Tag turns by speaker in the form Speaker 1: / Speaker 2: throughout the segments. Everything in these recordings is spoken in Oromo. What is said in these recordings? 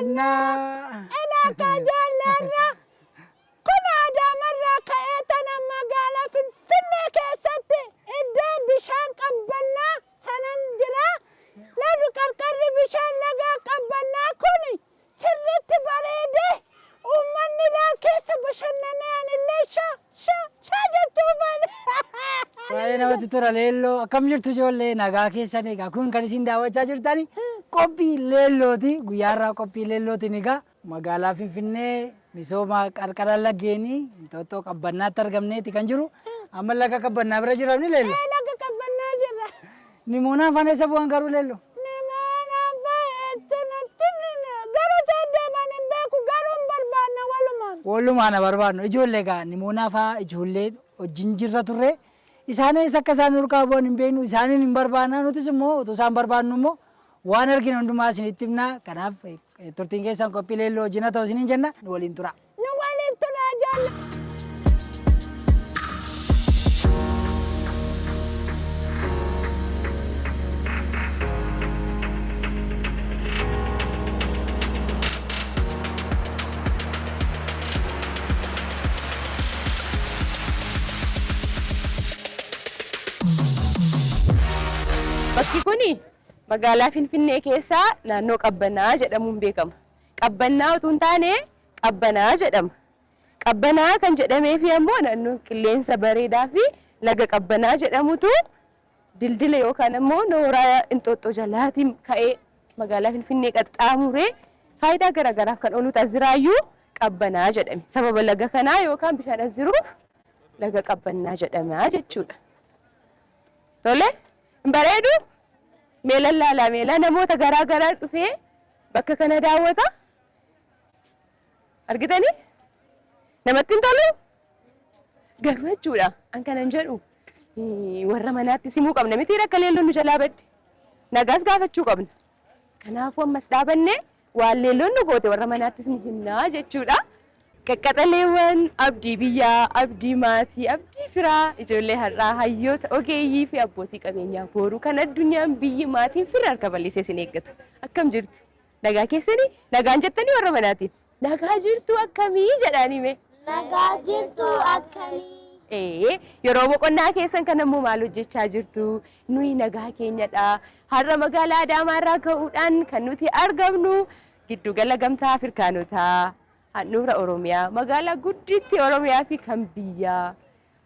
Speaker 1: Qabbannaa.
Speaker 2: Ilaakaa ijoolleerra kun Adaamarraa ka'ee tana magaalaa Finfinnee keessatti iddoo bishaan Qabbannaa sanan jira. Lalu qarqarri bishaan lagaa Qabbannaa kun sirriitti bareedee uummanni laal keessa bashannanee anillee sha sha sha jechuufan.
Speaker 1: Baay'ee namatti tola Leelloo. Akkam jirtu ijoollee nagaa keessan egaa kun kan isin daawwachaa jirtan qophii Leellooti. Guyyaa har'aa qophii Leellootiin egaa magaalaa Finfinnee misooma qarqara laggeenii Inxooxxoo Qabbannaatti argamneeti kan jiru. Amma laga Qabbannaa bira jirra miti Leelloo?
Speaker 2: Ee laga Qabbannaa jirra.
Speaker 1: Nimoonaan faana eessa bu'an garuu Leelloo?
Speaker 2: Nimoonaan faa eessa natti gara isaan deeman hin beeku garuu hin barbaanna walumaan.
Speaker 1: Walumaan haa barbaadnu. Ijoollee egaa Nimoonaa faa ijoollee wajjin jirra turre. Isaan eessa akka isaan nurkaa bu'an hin beeknu isaaniin hin barbaanna nutis immoo utuu isaan barbaadnu immoo waan argine hundumaa isinitti himna. Kanaaf turtiin keessan qophii Leelloo wajjin haa ta'u isiniin jenna. Nu waliin turaa.
Speaker 2: Nu waliin turaa ijoollee.
Speaker 3: Bakki kuni magaalaa Finfinnee keessaa naannoo Qabbanaa jedhamuun beekama. Qabbannaa utuu hin taane Qabbanaa jedhama. Qabbanaa kan jedhameefi ammoo naannoon qilleensa bareedaa fi laga Qabbanaa jedhamutu dildila yookaan ammoo nooraa Inxooxxoo jalaatiin ka'ee magaalaa Finfinnee qaxxaamuree faayidaa garaagaraaf kan oolutu as jiraayyuu Qabbanaa jedhame. Sababa laga kanaa yookaan bishaan as jiruuf laga Qabbannaa jedhama jechuudha. Tole hin bareedu? Mee lallaalaa meelaa namoota garaa garaa dhufee bakka kana daawwata. Argitanii? Namatti hin tolu? Garuu jechuudha an kanan jedhu warra manaatti simuu qabna miti akka leelloon nu jalaa badde. Nagaas gaafachuu qabna. Kanaafuu ammas dhaabannee waan leelloon nu goote warra manaattis ni himnaa jechuudha. Qaqqaxaleewwan abdii biyyaa, abdii maatii, abdii firaa, ijoollee har'aa, hayyoota, ogeeyyii fi abbootii qabeenyaa booruu kan addunyaan biyyi maatiin firri harka bal'isee isin eeggatu. Akkam jirtu? Nagaa keessanii? Nagaan jettanii warra manaatiin? Nagaa jirtuu akkamii jedhaanii mee?
Speaker 4: Nagaa jirtuu akkamii?
Speaker 3: Ee, yeroo boqonnaa keessan kana immoo maal hojjechaa jirtu? Nuyi nagaa keenyadha. Har'a magaalaa Adaamaa irraa ka'uudhaan kan nuti argamnu giddugala gamtaa Afrikaanotaa handhuura Oromiyaa magaalaa guddittii Oromiyaa fi kan biyyaa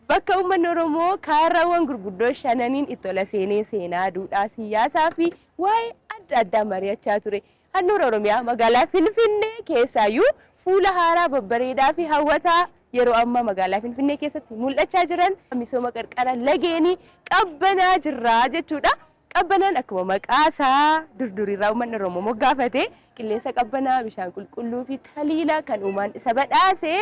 Speaker 3: bakka uummanni Oromoo kaarraawwan gurguddoo shananiin itti ola seenee seenaa, duudhaa, siyaasaa fi waa'ee adda addaa mari'achaa ture. Handhuura Oromiyaa magaalaa Finfinnee keessaayyuu fuula haaraa babbareedaa fi hawwataa yeroo ammaa magaalaa Finfinnee keessatti mul'achaa jiran misooma qarqara lageenii Qabbanaa jirra jechuudha. Qabbanaan akkuma maqaa isaa durduriirraa uummanni Oromoo moggaafate qilleensa qabbanaa, bishaan qulqulluu fi taliila kan uumaan isa badhaase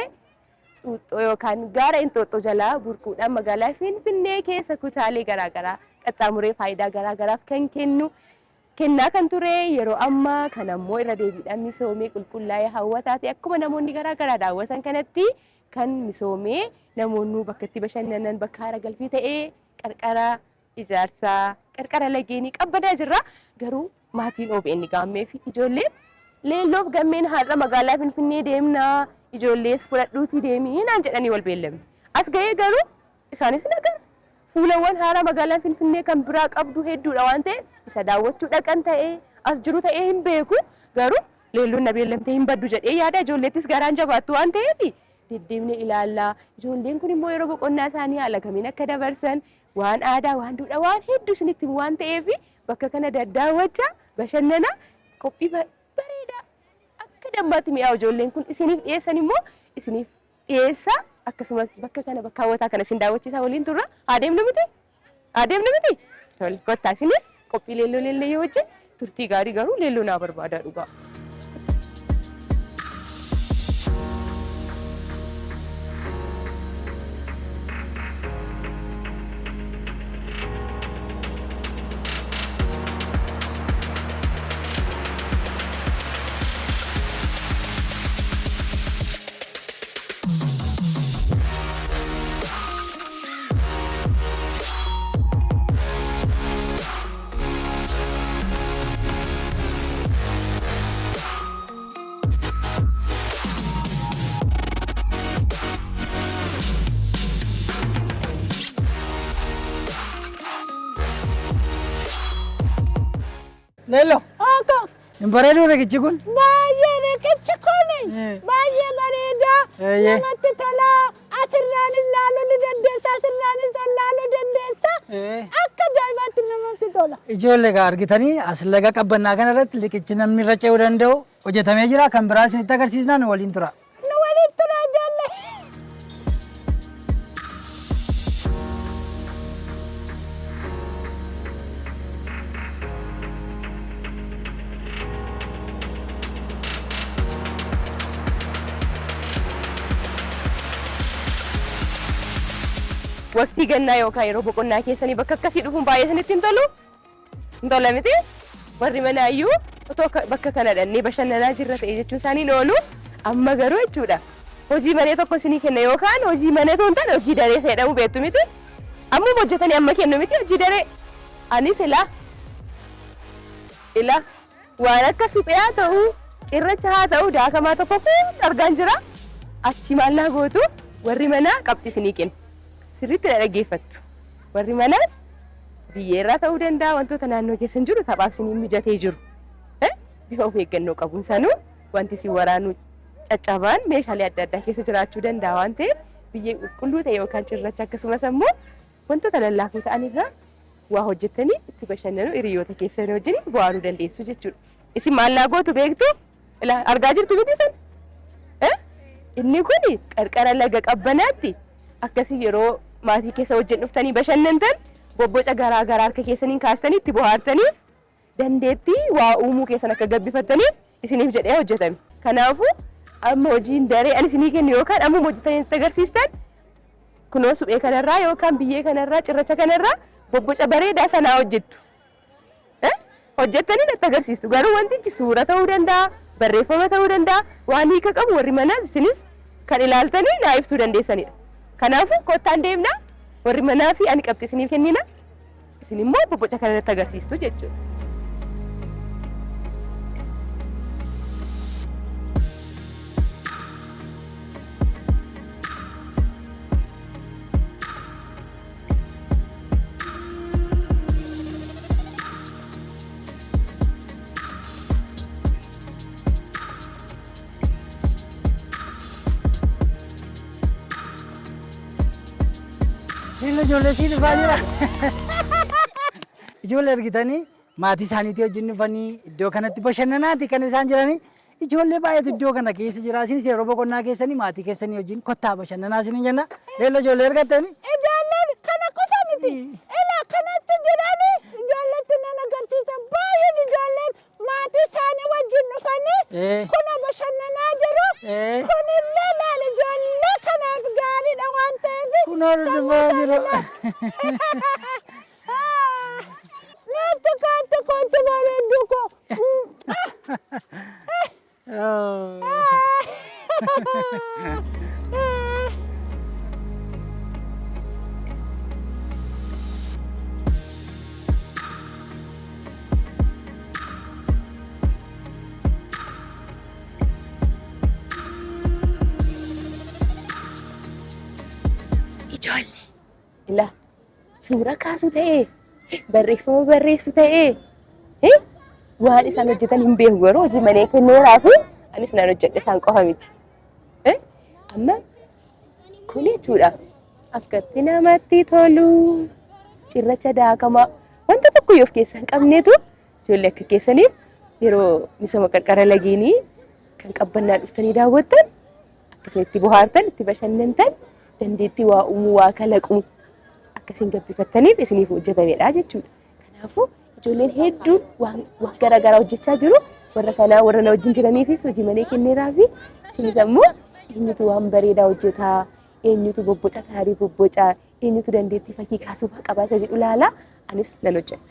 Speaker 3: xuuxxoo yookaan gaara Inxooxxoo jalaa burquudhaan magaalaa Finfinnee keessa kutaalee garaagaraa qaxxaamuree faayidaa garaagaraaf kan kennu kennaa kan ture yeroo ammaa kana ammoo irra deebiidhaan misoomee qulqullaa'ee hawwataa ta'e akkuma namoonni garaagaraa daawwatan kanatti kan misoomee namoonni bakka itti bashannanan bakka haara galfii ta'ee qarqara ijaarsaa qarqara lageenii Qabbanaa jirra. Garuu maatiin OBN Gaammee fi ijoolleen Leelloof Gammeen har'a magaalaa Finfinnee deemnaa ijoollees fudhadhuutii deemii naan jedhanii wal beellamne. As ga'ee garuu isaanis hin agarre. Fuulawwan haaraa magaalaan Finfinnee kan biraa qabdu hedduudha waan ta'eef isa daawwachuu dhaqan ta'ee as jiru ta'ee hin beeku. Garuu Leelloon na beellamtee hin baddu jedhee yaada ijoolleettis garaan jabaattu waan ta'eef deddeemnee ilaalla. Ijoolleen kun immoo yeroo boqonnaa isaanii haala kamiin akka dabarsan waan aadaa, waan duudhaa, waan hedduu isinitti himu waan ta'eef bakka kana daddaawwachaa bashannanaa qophii bareedaa akka dammaatti mi'aawu ijoolleen kun isiniif dhiyeessan immoo isiniif dhiyeessaa akkasumas bakka kana bakka hawwataa kana isin daawwachiisaa waliin turra. Haa deemnu miti? Haa deemnu miti? Tole kottaa isinis qophii leelloo leelleyyee wajjin turtii gaarii garuu leelloo naa barbaadaa dhugaa.
Speaker 1: Leelloo
Speaker 2: Oko
Speaker 1: hin bareeduu riqichi kun?
Speaker 2: Baay'ee riqichi kun baay'ee bareedaa namatti tola. Asirraan ilaaluu ni dandeessa, asirraanis ilaaluu dandeessa. Akka ajaa'ibaatti namatti tola.
Speaker 1: Ijoollee egaa argitanii as laga qabbannaa kana irratti riqichi namni irra ce'uu danda'u hojjetamee jira. Kan biraa isinitti agarsiisnaa nu waliin tura.
Speaker 2: Nu waliin tura ijoollee.
Speaker 3: Waqtii gannaa yookaan yeroo boqonnaa keessanii bakka akkasii dhufuun baay'ee isinitti hin tolu? Hin tola miti? Warri manaayyuu otoo bakka kana dhannee bashannanaa jirra ta'e jechuun isaanii hin oolu. Amma garuu jechuudha. Hojii manee tokko isinii kenna yookaan hojii manee otoo hin taane hojii daree fayyadamu beektu miti? Ammuma hojjetanii amma kennu miti hojii daree. Anis ilaa ilaa waan akka suphee haa ta'u cirracha haa ta'u daakamaa tokko kun argaan jira. Achi maal naa gootu warri manaa qabxii isinii kennu. Sirriitti na dhaggeeffattu. Warri manaas biyyeerraa ta'uu danda'a wantoota naannoo keessan jiru taphaaf isiniin mijatee jiru. Bifa of eeggannoo qabuun sanuu wanti isin waraanu caccabaan meeshaalee adda addaa keessa jiraachuu danda'a waan ta'eef biyyee qulqulluu ta'e yookaan cirracha akkasumas ammoo wantoota lallaafoo ta'an irraa waa hojjettanii itti bashannanuu hiriyoota keessan wajjin bohaaruu dandeessu jechuudha. Isin maal naa gootu beektu? Ilaa argaa jirtu miti isin? Inni kun qarqara laga qabbanaatti akkasii yeroo maatii keessa wajjin dhuftanii bashannantan bobboca garaa garaa harka keessaniin kaastanii itti bohaartaniif dandeettii waa uumuu keessan akka gabbifattaniif isiniif jedhee hojjetame. Kanaafuu amma hojiin daree ani isinii kennu yookaan ammuma hojjetanii itti agarsiistan kunoo suphee kanarraa yookaan biyyee kanarraa cirracha kanarraa bobboca bareedaa sanaa hojjettu. Hojjettanii natti agarsiistu. Garuu wantichi suura ta'uu danda'a, barreeffama ta'uu danda'a, waan hiika qabu warri manaas isinis kan ilaaltanii naa ibsuu dandeessanidha. Kanaafuu kottaan deemnaa warri manaa fi ani qabxii isiniif kennina. Isin immoo bobboca kana natti agarsiistu jechuudha.
Speaker 1: Inni ijoollee sii dhufaa jira. Ijoollee argitanii maatii isaaniitii wajjin dhufanii iddoo kanatti bashannanaati kan isaan jiranii. Ijoollee baay'eetu iddoo kana keessa jira. Isinis yeroo boqonnaa keessanii maatii keessanii wajjin kottaa bashannanaa isiniin jenna. Leelloo ijoollee argattani?
Speaker 2: Ijoolleen kana qofa miti. Ila kanatti jirani ijoolletti nan agarsiisa. Baay'een ijoolleen maatii isaanii wajjin dhufanii kuna bashannanaa jiru. Kunillee laal ijoollee kanaaf gaariidha waan ta'eef.
Speaker 1: Kunoo dhufaa jiru.
Speaker 2: Naatti kaatti kootti bareedduu koo.
Speaker 3: Ijoollee ilaa suura kaasu ta'ee barreeffama barreessu ta'ee waan isaan hojjetan hin beeku garuu hojii manee kenneeraa fi anis nan hojjedhe isaan qofa miti. Amma kun jechuudha akkatti namatti tolu cirracha daakamaa wanta tokko yoo of keessaa hin qabneetu ijoollee akka keessaniif yeroo misooma qarqara lageenii kan qabbannaa dhuftanii daawwattan akkasiin itti bohaartan itti bashannantan dandeettii waa uumuu waa kalaquu akkasiin gabbifattaniif isiniif hojjetamedha jechuudha. Kanaafuu ijoolleen hedduun waan waan garaagaraa hojjechaa jiru. Warra kanaa warra na wajjin jiraniifis hojii manee kenneeraa fi isinis ammoo eenyutu waan bareedaa hojjetaa, eenyutu bobboca gaarii bobboca, eenyutu dandeettii fakkii kaasuu fa'aa qabaa isa jedhu ilaalaa anis nan hojjedha.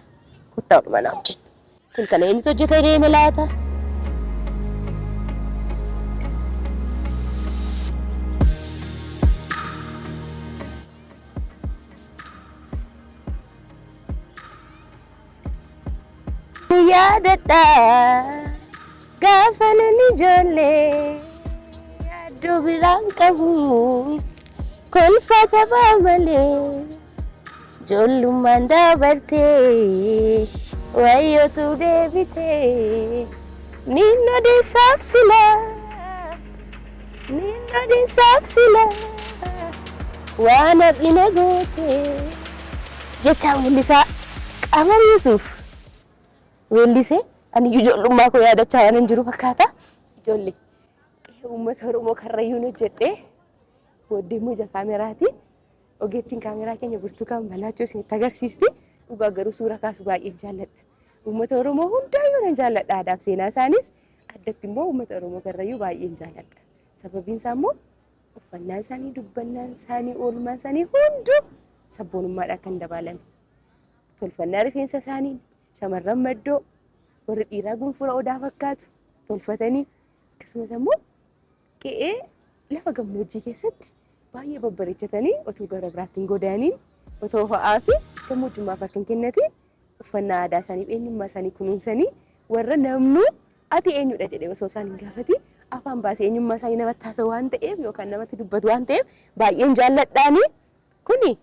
Speaker 3: Kottaa walumaa naa hojjenna. Kun kana eenyutu hojjetee deeme laata? Yaadadha gaafa nan ijoollee yaaddoo biraan qabu kolfa taphaa malee ijoollummaan dabartee. Wayyootu deebitee niin odeessaaf silaa niin odeessaaf silaa waan har'ina gootee jechaa weellisaa Qamar Yusuuf weellisee ani ijoollummaa koo yaadachaa waan hin jiru fakkaata. Ijoollee qe'ee uummata Oromoo Karrayyuun hojjedhee booddee immoo ija kaameraatiin ogeettiin kaameraa keenya Burtukaan Balaachoo isinitti agarsiisti. Dhugaa garuu suura kaasu baay'een jaalladha. Uummata Oromoo hundaayyuu nan jaalladha. Aadaaf seenaa isaaniis addatti immoo uummata Oromoo Karrayyuu baay'een jaalladha. Sababiin isaa immoo uffannaan isaanii, dubbannaan isaanii, oolmaan isaanii hunduu sabboonummaadhaan kan dabaalame. Tolfannaa rifeensa isaanii shamarran maddoo warri dhiiraa gunfura odaa fakkaatu tolfatanii akkasumas immoo qe'ee lafa gammoojjii keessatti baay'ee babbareechatanii otoo gara biraatti hin godaaniin otoo ho'aa fi gammoojjummaaf harka hin kennatiin uffannaa aadaa isaanii fi eenyummaa isaanii kunuunsanii warra namnuu ati eenyudha jedhee osoo isaan hin gaafatiin afaan baasee eenyummaa isaanii namatti haasa'u waan ta'eef yookaan namatti dubbatu waan ta'eef baay'een jaalladhaani. Kuni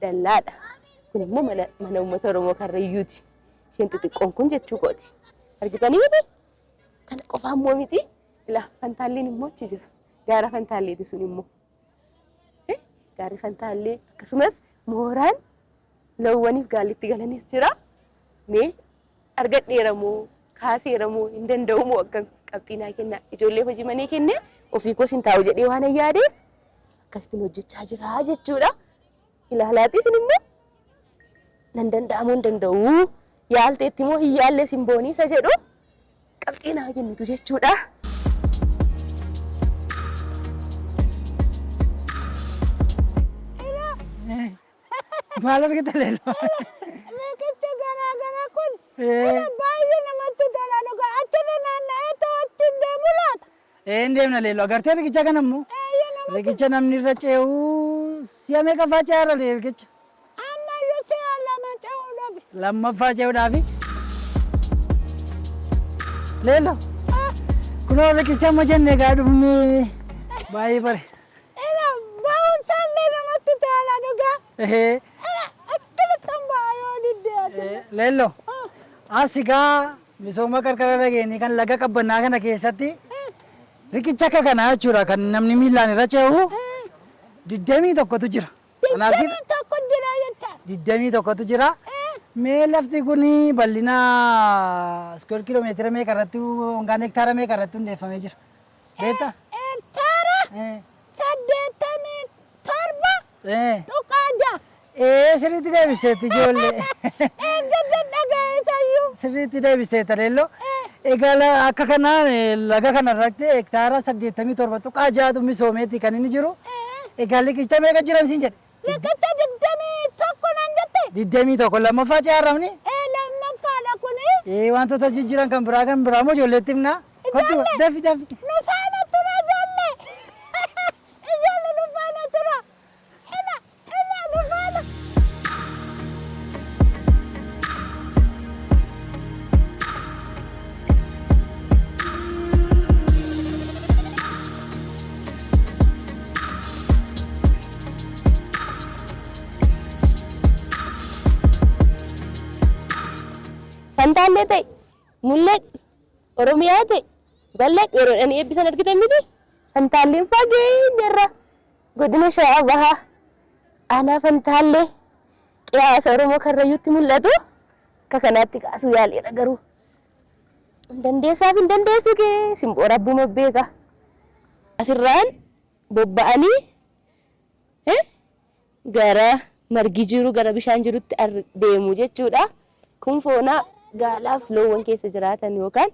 Speaker 3: dallaadha. Kun immoo mana mana uummata Oromoo Karrayyuuti. Isheen xixiqqoon kun jechuu kooti. Argitanii miti? Kana qofaa immoo miti. Ilaa Fantaalleen immoo achi jira. Gaara Fantaalleeti sun immoo. Gaarri Fantaallee akkasumas mooraan loowwaniif gaallitti galanis jira. Mee argadheera moo kaaseera moo hin danda'u moo akkam qabxii naa kennaa. Ijoollee hojii manee kennee ofii koos hin taa'u jedhee waan hin yaadeef akkasitti hojjechaa jira jechuudha. Ilaalaatii isin immoo nan danda'amoo hin danda'u yaalteetti moo hin yaalle simboonii isa jedhu qabxii naa kennitu jechuudha.
Speaker 1: Maal argite Leelloo?
Speaker 2: Riqicha garaa garaa kun baay'ee namatti tola dhugaa. Achirra naanna'ee to'achuun deemu laata?
Speaker 1: Ee hin deemna Leelloo. Agartee riqicha kana immoo? Riqicha namni irra ce'u si'a meeqaffaa ce'aa irra riqicha?
Speaker 2: Ammayyuu si'a lama ce'uudhaaf.
Speaker 1: Lammaffaa ce'uudhaafi. Leelloo. Kunoo riqicha amma jenne egaa dhufnee baay'ee bare.
Speaker 2: Ila ba'uun isaallee namatti tola dhugaa.
Speaker 1: Ehee.
Speaker 2: Ila akkamittan ba'a yoo diddee ati.
Speaker 1: Leelloo. As egaa misooma qarqara lageenii kan laga qabbannaa kana keessatti riqicha akka kanaa jechuudha kan namni miillaan irra ce'u 21tu jira. Kanaaf si
Speaker 2: 21 jira jecha.
Speaker 1: 21tu jira. Mee lafti kun bal'ina square kiiloomeetira meeqa irratti yookaan hektaara meeqa irratti hundeeffamee jira? Beektaa?
Speaker 2: Hektaara 87 tuqaa 6.
Speaker 1: Ee sirriitti deebisteetti ijoollee.
Speaker 2: Eeggadda dhaga'ee sayyuu.
Speaker 1: Sirriitti deebisteetta Leelloo. Egaa akka kanaan laga kana irratti hektaara 87.6tu misoomeeti kan inni jiru. Egaa riqicha meeqa jiran siin jedhe?
Speaker 2: Riqicha 21 naan jette?
Speaker 1: 21 lammaffaa ce'aa ramni?
Speaker 2: Ee lammaffaadha kuni.
Speaker 1: Ee wantoota jijjiiran kan biraa kan biraa immoo ijoolleetti himna. Kottu dafi dafi.
Speaker 2: Nu faana tura ijoollee. Ijoollee nu faana tura. Ila ila nu faana.
Speaker 3: Fantaallee ta'e, mul'adhu, Oromiyaa ta'e, bal'adhu yeroo jedhanii eebbisan argitan miti? Fantaalleen fageenyarra godina Shawaa Bahaa aanaa Fantaallee qiyaasa Oromoo Karrayyuutti mul'atu akka kanaatti kaasuu yaaleera garuu hin dandeessaaf hin dandeessu kee simboo rabbuma beeka. Asirraan bobba'anii gara margi jiru gara bishaan jirutti deemu jechuudha. Kun foonaa gaalaaf loowwan keessa jiraatan yookaan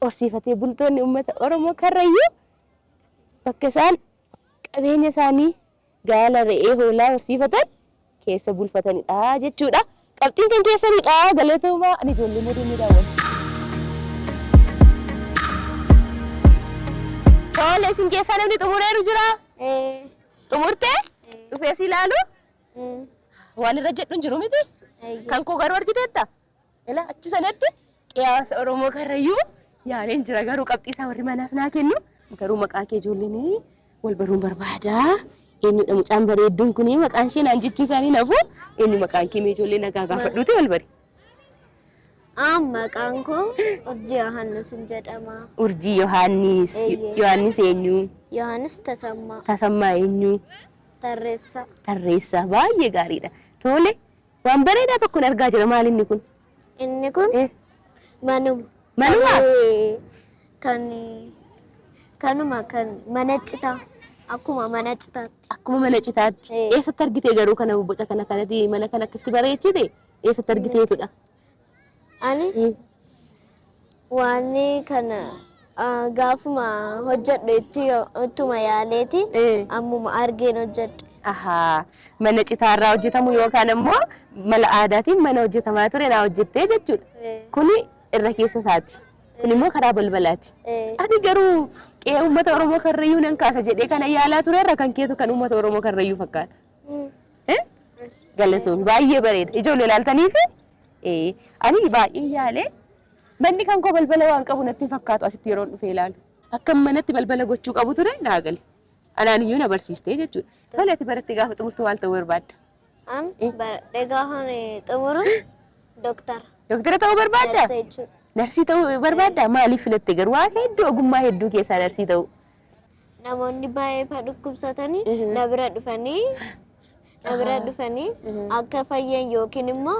Speaker 3: horsiifatee bultoonni uummata Oromoo Karrayyuu bakka isaan qabeenya isaanii gaala, re'ee, hoolaa horsiifatan keessa bulfatanidha jechuudha. Qabxiin kan keessanidha. Galatoomaa ani ijoollee immoo deemee daawwadha. Tole isin keessaa namni xumureeru jira? Xumurtee? Dhufee si ilaalu? Waan irra jedhu hin jiru miti? Kan koo garuu argiteetta? Ila achi sanatti qiyaasa Oromoo Karrayyuu yaaleen jira garuu qabxii isaa warri manaas naa kennu. Garuu maqaa kee ijoolleen wal baruun barbaada. Eenyudha mucaan bareedduun kun maqaan ishee naan jechuu isaanii nafu. Eenyu maqaan kee mee ijoollee nagaa gaafadhuuti wal bari.
Speaker 4: Aan maqaan koo Urjii Yohaannis jedhama.
Speaker 3: Urjii Yohaannis.
Speaker 4: Eeyyee.
Speaker 3: Yohaannis eenyu?
Speaker 4: Yohaannis Tasammaa.
Speaker 3: Tasammaa eenyu?
Speaker 4: Tarreessaa.
Speaker 3: Tarreessaa. Baay'ee gaariidha. Tole, waan bareedaa tokkon argaa jira. Maal inni kun?
Speaker 4: Inni kun manuma.
Speaker 3: Manuma?
Speaker 4: Kan kanuma kan mana citaa. Akkuma mana citaatti.
Speaker 3: Akkuma mana citaatti. Eessatti argitee garuu kana boca kana kanatti mana kana akkasitti bareechite? Eessatti argiteetudha?
Speaker 4: Ani waan kana gaafuma hojjedhu ittuma yaaleeti ammuma argeen hojjedhe.
Speaker 3: Ahaa, mana citaarraa hojjetamu yookaan ammoo mala aadaatiin mana hojjetamaa ture naa hojjettee jechuudha. Kuni irra keessa isaati. Kun immoo karaa balbalaati. Ani garuu qe'ee uummata Oromoo Karrayyuu nan kaasa jedhee kana yaalaa turerra kan keetu kan uummata Oromoo Karrayyuu fakkaata. Galatoomi, baay'ee bareeda. Ijoollee ilaaltaniifi ani baay'ee yaalee manni kan koo balbala waan qabu natti hin fakkaatu asitti yeroon dhufee ilaalu. Akkam manatti balbala gochuu qabu ture naa gale. Anaan iyyuu na barsiistee jechuudha. Tole, ati barattee gaafa xumurtu maal ta'uu barbaadda?
Speaker 4: An baradhee gaafa xumuru doktara.
Speaker 3: Doktara ta'uu barbaadda?
Speaker 4: Narsii jechuudha.
Speaker 3: Narsii ta'uu barbaadda? Maaliif filatte garuu waan hedduu ogummaa hedduu keessaa narsii ta'uu?
Speaker 4: Namoonni baay'ee fa dhukkubsatanii na bira dhufanii na bira dhufanii akka fayyan yookiin immoo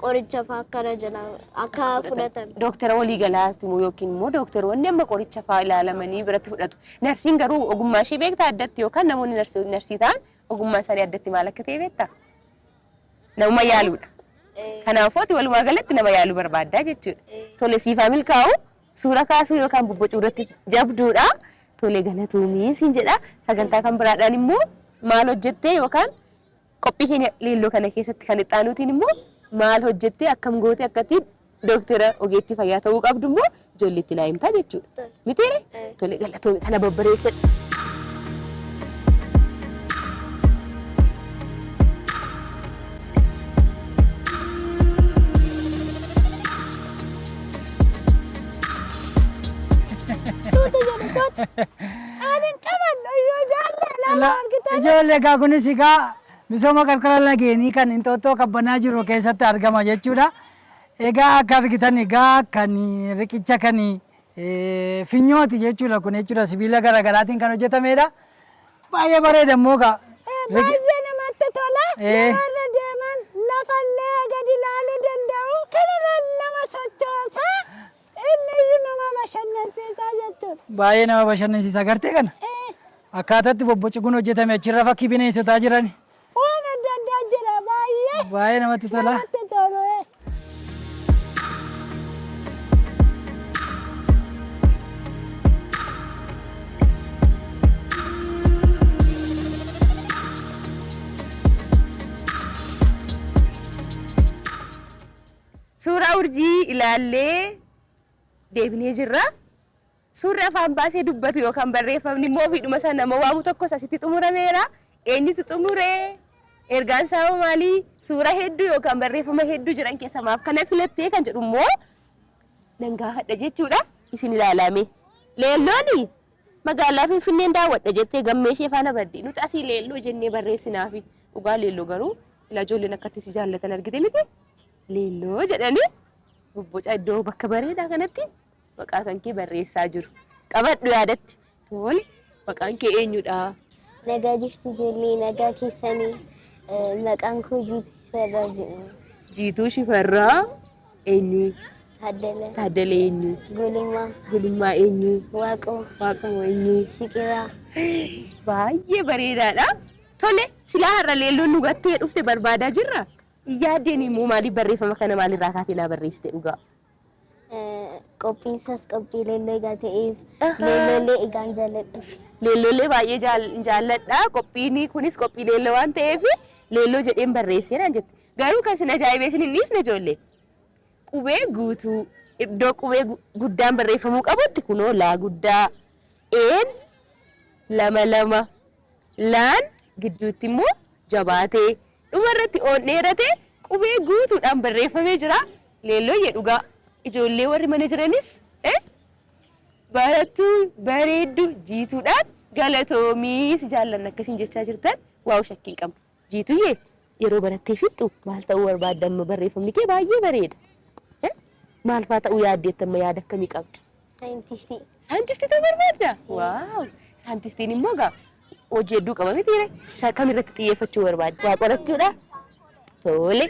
Speaker 4: qoricha fa'aa akkana jalaa akka fudhatan.
Speaker 3: Dooktara waliigalaati yookiin immoo dooktaroonni amma qoricha fa'aa ilaalamanii biratti fudhatu. Narsiin garuu ogummaa ishee beektaa addatti yookaan namoonni narsii ta'an ogummaa isaanii addatti maal akka ta'e beektaa? Nama yaaluudha. Kanaafuu ati walumaa galatti nama yaaluu barbaaddaa jechuudha. Tole, siifaa milkaa'u, suura kaasuu yookaan bobbocuu irratti jabduudha. Tole, galatoomii siin jedha. Sagantaa kan biraadhaan immoo maal hojjettee yookaan qophii keenya leelloo kana keessatti kan itti aanuutiin immoo maal hojjettee akkam gootee akkatti dooktara ogeettii fayyaa ta'uu qabdu immoo ijoolleetti naa himtaa jechuudha. Mitiire? Tole, galatoomii, kana babbareechadha.
Speaker 2: Ani qaban iyyuu jaalle lama argite.
Speaker 1: Ijoollee, egaa kunis egaa misooma qarqara lageenii kan Inxooxxoo Qabbanaa jiru keessatti argama jechuudha. Egaa akka argitan egaa kan riqicha kan finyooti jechuudha kun jechuudha, sibiila garaagaraatiin kan hojjetamedha. Baay'ee bareeda immoo egaa.
Speaker 2: Baay'ee namatti tola. Yeroo irra deeman lafallee gadi ilaaluu danda'u. Kanarra nama sochoosa. Inni iyyuu nama bashannansiisaa jechuudha.
Speaker 1: Baay'ee nama bashannansiisa, agartee kana. Akkaataatti bobboci kun hojjetame, achirra fakkii bineensotaa jiran.
Speaker 2: Waan adda addaa jira baay'ee.
Speaker 1: Baay'ee namatti tola.
Speaker 2: Namatti tolu.
Speaker 3: Suuraa urjii ilaallee deebinee jirra. Suurri afaan baasee dubbatu yookaan barreeffamni immoo ofiidhuma isaa nama waamu tokkos asitti xumurameera. Eenyutu xumuree? Ergaan isaa hoo maali? Suura hedduu yookaan barreeffama hedduu jiran keessa maaf kana filattee kan jedhu immoo nan gaafadha jechuudha. Isin ilaalame. Leellooni magaalaa Finfinneen daawwadha jettee gammee ishee faana baddi. Nuti asii leelloo jennee barreessinaafi. Dhugaa leelloo garuu ilaa ijoolleen akkatti si jaallatan argite miti? Leelloo jedhanii bobboca iddoo bakka bareedaa kanatti maqaa kan kee barreessaa jiru. Qabadhu yaadatti. Tole, maqaan kee eenyudha?
Speaker 4: Nagaa jirtu ijoollee, nagaa keessanii? Maqaan koo Jiituu Shifarraa jedhama.
Speaker 3: Jiituu Shifarraa eenyu?
Speaker 4: Taaddala.
Speaker 3: Taaddalee eenyu?
Speaker 4: Gulummaa.
Speaker 3: Gulummaa eenyu?
Speaker 4: Waaqoo.
Speaker 3: Waaqoo eenyu?
Speaker 4: Siqiraa.
Speaker 3: Baay'ee bareedaadha. Tole, silaa har'a leelloon nu gattee dhufte barbaadaa jirra. Yaaddeen immoo maaliif barreeffama kana maalirraa kaatee naa barreessite dhugaa?
Speaker 4: Qophiin isaas qophii leelloo egaa ta'eef, leelloolee egaan jaalladhuuf.
Speaker 3: Leelloolee baay'ee jaalladha. Qophiin kunis qophii leelloo waan ta'eef leelloo jedheen barreessee naan jette. Garuu kan isin ajaa'ibee isin hin dhiisne, ijoollee. Qubee guutuu iddoo qubee guddaan barreeffamuu qabutti kunoo laa guddaa, een lama lama, laan gidduutti immoo jabaatee, dhumarratti oon dheerate qubee guutuudhaan barreeffamee jira. Leellooyyee, dhugaa ijoollee warri mana jiranis barattuu bareedduu Jiituudhaan galatoomii, si jaallanna akkasiin jechaa jirtan waa'u shakkii hin qabnu. Jiituyyee, yeroo barattee fixxu maal ta'uu barbaadda amma? Barreeffamni kee baay'ee bareeda. Maal fa'aa ta'uu yaaddeetta amma yaada akkamii qabda?
Speaker 4: Saayintistii.
Speaker 3: Saayintistii ta'uu barbaadda? Wow! Saayintistiin immoo egaa hojii hedduu qaba mitiire? Isa kamirratti xiyyeeffachuu barbaadda? Waa qorachuudha? Tole.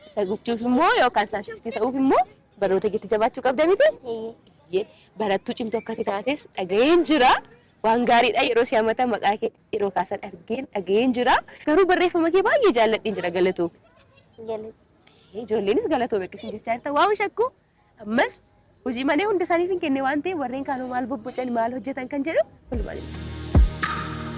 Speaker 3: Isa gochuuf immoo yookaan saayintistii ta'uuf immoo barnoota keetti jabaachuu qabda miti?
Speaker 4: Eeyyee.
Speaker 3: Barattuu cimtuu akka ati taates dhaga'een jira. Waan gaariidha yeroo si hamatan maqaa kee yeroo kaasan argeen dhaga'een jira. Garuu barreeffama kee baay'ee jaalladheen jira galatoomi.
Speaker 4: Galatoomi.
Speaker 3: Ijoolleenis galatoomi akkasiin jechaa jirta. Waan shakku ammas hojii manee hunda isaaniif hin kenne waan ta'eef warreen kaanoo maal bobbocan maal hojjetan kan jedhu walumaan ilaalla.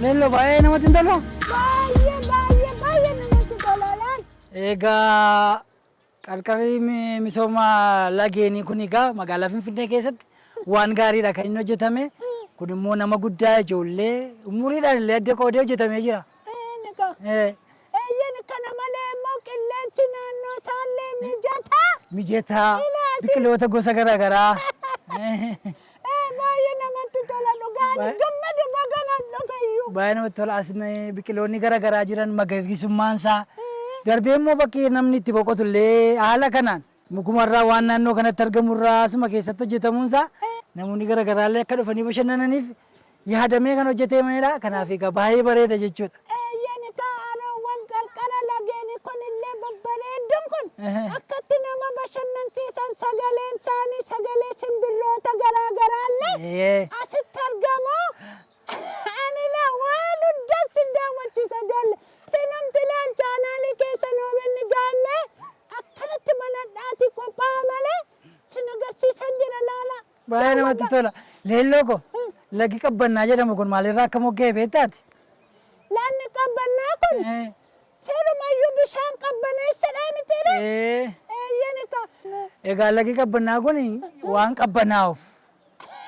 Speaker 1: Leelloo baay'ee namatti hin tolu?
Speaker 2: Baay'ee baay'ee baay'ee namatti tola laal.
Speaker 1: Egaa qarqarri misooma lageenii kun egaa magaalaa Finfinnee keessatti waan gaariidha kan inni hojjetame. Kun immoo nama guddaa ijoollee umuriidhaan illee adda qoodee hojjetamee jira.
Speaker 2: Eeyyeen kana malee immoo qilleensi naannoo isaallee mijataa.
Speaker 1: Mijataa biqiloota gosa garaagaraa.
Speaker 2: Baay'ee namatti tola dhugaa ani gammade baganaan dhufe iyyuu.
Speaker 1: Baay'ee namatti tola as biqiloonni garaagaraa jiran magariisummaan isaa darbee immoo bakki namni itti boqotu illee haala kanaan mukumarraa waan naannoo kanatti argamurraa asuma keessatti hojjetamuun isaa namoonni garaagaraa illee akka dhufanii bashannananiif yaadamee kan hojjetamedha. Kanaaf egaa baay'ee bareeda jechuudha.
Speaker 2: Eeyyeen kaa haroowwan qarqara lageeni kunillee babbareedduun kun akkatti nama bashannansiisan sagaleen isaanii sagalee simbirroota garaa garaallee asitti argamu. Ani laa waan hundas sin daawwachiisa ijoollee. Sinumti laal chaanaalii keessan OBN Gaammee akkanatti banadhaatii qophaa'a malee sin agarsiisan jira laala.
Speaker 1: Baay'ee namatti tola. Leelloo ko lagi qabbannaa jedhamu kun maalirraa akka mogga'e beektaati?
Speaker 2: Lagni qabbannaa kun seerumayyuu bishaan qabbaneessadhaa mitiire? Eeyyeen kaa.
Speaker 1: Egaa lagi qabbannaa kun waan qabbanaa'uuf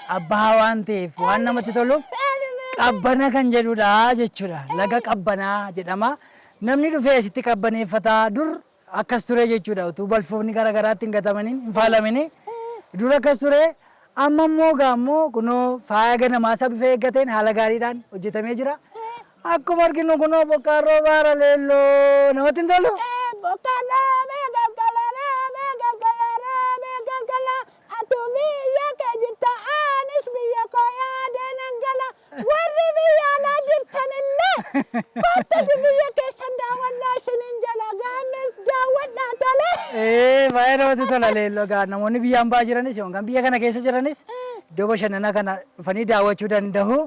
Speaker 1: cabbaa'aa waan ta'eef waan namatti toluuf qabbana kan jedhudha jechuudha. Laga qabbanaa jedhama. Namni dhufee asitti qabbaneeffata. Dur akkas ture jechuudha. Utuu balfoonni garaagaraatti hin gatamaniin hin faalamini. Dur akkas ture. Amma immoo egaa immoo kunoo faaya ganamaa isa bifa eeggateen haala gaariidhaan hojjetamee jira. Akkuma arginu kunoo bokkaan roobaara leelloo namatti hin tolu?
Speaker 2: Bokkaan roobee galgala roobee galgala roobee galgala atu biyya kee jirta anis biyya koo yaadee nan gala warri biyya alaa jirtan illee koottati biyya keessan daawwadhaa isiniin jedha gaammes daawwadhaa tole.
Speaker 1: Ee baay'ee namatti tola leelloo egaa namoonni biyya ambaa jiranis yookaan biyya kana keessa jiranis iddoo bashannanaa kana dhufanii daawwachuu danda'u.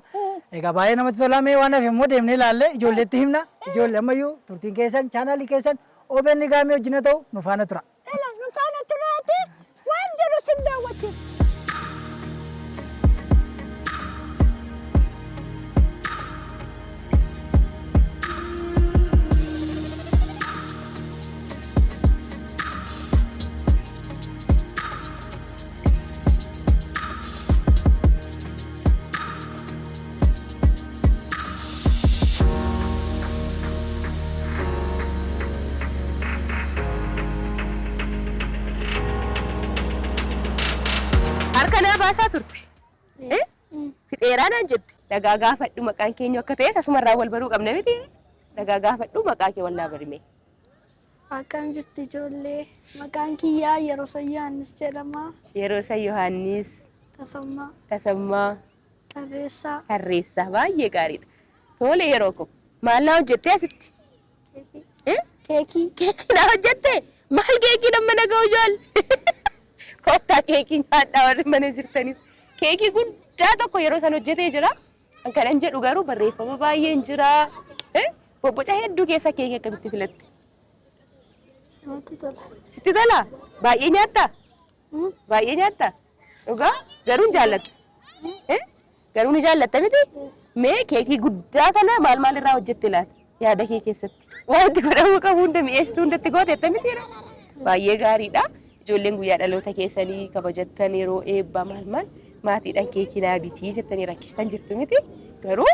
Speaker 1: Egaa baay'ee namatti tola mee waan hafe immoo deemnee ilaallee ijoolleetti himna. Ijoollee ammayyuu turtiin keessan chaanaalii keessan OBN Gaammee wajjin haa ta'u nu faana tura.
Speaker 2: Ela nu faana turaati waan jiru sin daawwachiisa.
Speaker 3: Harka naa baasaa turte. Eh? Fixeeraa naan jette. Nagaa gaafadhu maqaan keenya akka ta'es asumarraa wal baruu qabna miti. Nagaa gaafadhu maqaa kee wal naa barime.
Speaker 5: Akkam jirtu ijoollee? Maqaan kiyyaa Yeroosan Yohaannis jedhama.
Speaker 3: Yeroosan Yohaannis.
Speaker 5: Tasammaa.
Speaker 3: Tasammaa.
Speaker 5: Tarreessaa.
Speaker 3: Tarreessaa. Baay'ee gaariidha. Tole yeroo koo. Maal naa hojjettee asitti?
Speaker 5: Keekii.
Speaker 3: Eh?
Speaker 5: Keekii.
Speaker 3: Keekii naa hojjette? Maal keekii nama naga'u ijoollee? Kottaa keekii nyaadhaa warri mana jirtanis. Keekii guddaa tokko yeroo san hojjetee jira. Kan kanan jedhu garuu barreeffama baay'een jira. Eh? Bobboca hedduu keessa keekii akkamitti filatte?
Speaker 5: Namatti tola.
Speaker 3: Sitti tola? Baay'ee nyaattaa? Baay'ee nyaattaa? Dhugaa? Garuu hin jaallatta? Eh? Garuu ni jaallatta miti? Mee keekii guddaa kana maal maal irraa hojjette laata? Yaada kee keessatti. Waan itti godhamuu qabu hunda mi'eessituu hundatti gooteetta miti? Baay'ee gaariidha. Ijoolleen guyyaa dhaloota keessanii kabajattan yeroo eebbaa maal maal maatiidhaan keekii naa bitii jettanii rakkistan jirtu miti? Garuu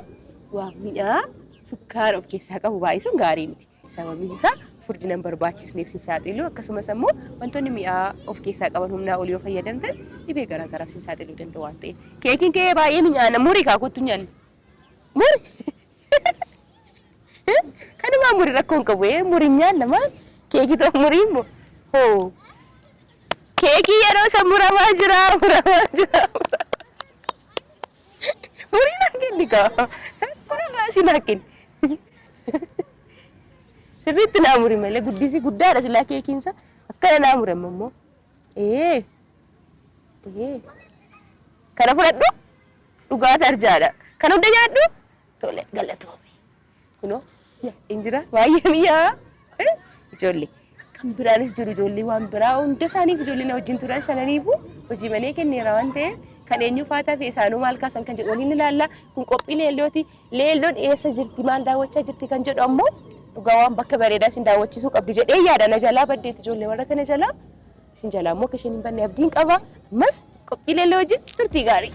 Speaker 3: waan mi'aa sukkaara of keessaa qabu baay'isuun gaarii miti. Sababiin isaa furdina hin barbaachisneef sin saaxilu akkasumas ammoo wantoonni mi'aa of keessaa qaban humnaa ol yoo fayyadamtan dhibee garaa garaaf sin saaxiluu danda'u waan ta'eef. Keekiin kee baay'ee mi'aana murii kaa kottu nyaanna. Muri. Kanumaa muri rakkoo hin qabu. Muri nyaanna maal? Keekii ta'u murii immoo. Hoo. Keekii yeroo isa muramaa jira muramaa jira. Murii naa kenni kaa. Kunirraa si naa kenni. Sirriitti naa muri malee guddisi guddaadha silaa keekiinsa. Akkana naa muri amma immoo. Ee. Ee. Kana fudhadhu. Dhugaata arjaadha. Kana hunda nyaadhu. Tole galatoomi. Kunoo hin jira baay'ee mi'aa. Ijoollee kan biraanis jiru ijoollee waan biraa hunda isaaniif ijoollee na wajjin turan shananiifu hojii manee kenneera waan ta'eef kan eenyu faataa fi isaanuu maal kaasan kan jedhu waliin ilaalla. Kun qophii leellooti. Leelloon eessa jirti maal daawwachaa jirti kan jedhu ammoo dhugaa waan bakka bareedaa isin daawwachiisuu qabdi jedhee yaada na jalaa baddeetti ijoollee warra kana jalaa. Isin jalaa immoo akka isheen hin badne abdiin qaba. Ammas qophii leelloo wajjin turtii gaarii.